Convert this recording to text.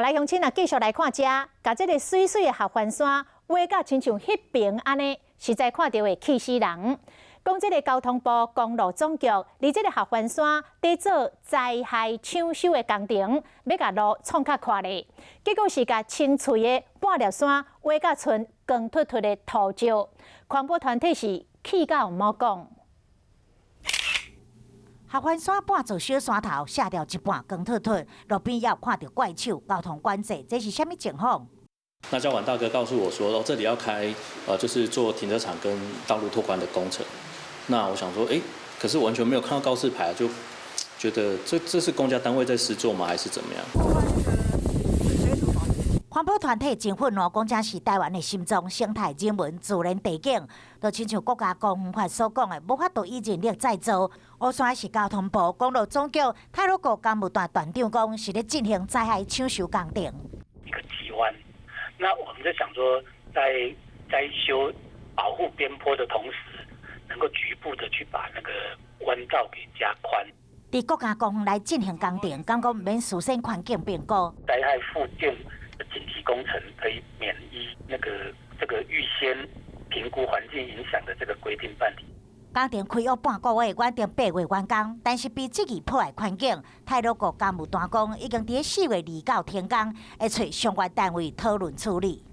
來鄉親啊，繼續來看遮，共這个媠媠的合歡山畫甲親像彼爿按呢，實在看著會氣死人。講這个交通部公路總局佇這个合歡山佇做災害搶修的工程，欲共路創較寬咧，結果是共清翠的半粒山畫甲賰光禿禿的塗石。環保團體是氣甲毋好講。合歡山半座小山頭卸掉一半光禿禿，路邊也有看著怪手，交通管制，這是啥物情況？那交管大哥告訴我說，哦，這裡要開，就是做停車場跟道路拓寬的工程。那我想說，欸，可是完全沒有看到告示牌，就覺得這是公家單位在施作嗎，還是怎麼樣？環保團體真憤怒，講這是台灣的心臟生態、人文、自然地景，就親像國家公園法所講的，無法度以人力再造。烏山是交通部公路總局太魯閣工務段段長講，是咧進行災害搶修工程。一個急彎，那我們就想說在修保護邊坡的同時，能夠局部的去把那個彎道給加寬。佇國家公園來進行工程，感覺毋免事先環境評估。災害復建的緊急工程可以免依那個這個預先評估環境影響的這個規定辦理。工程開約半個月，原定8月完工，但是被質疑破壞環境。太魯閣工務段講，已經佇4月29停工，會揣相關單位討論處理。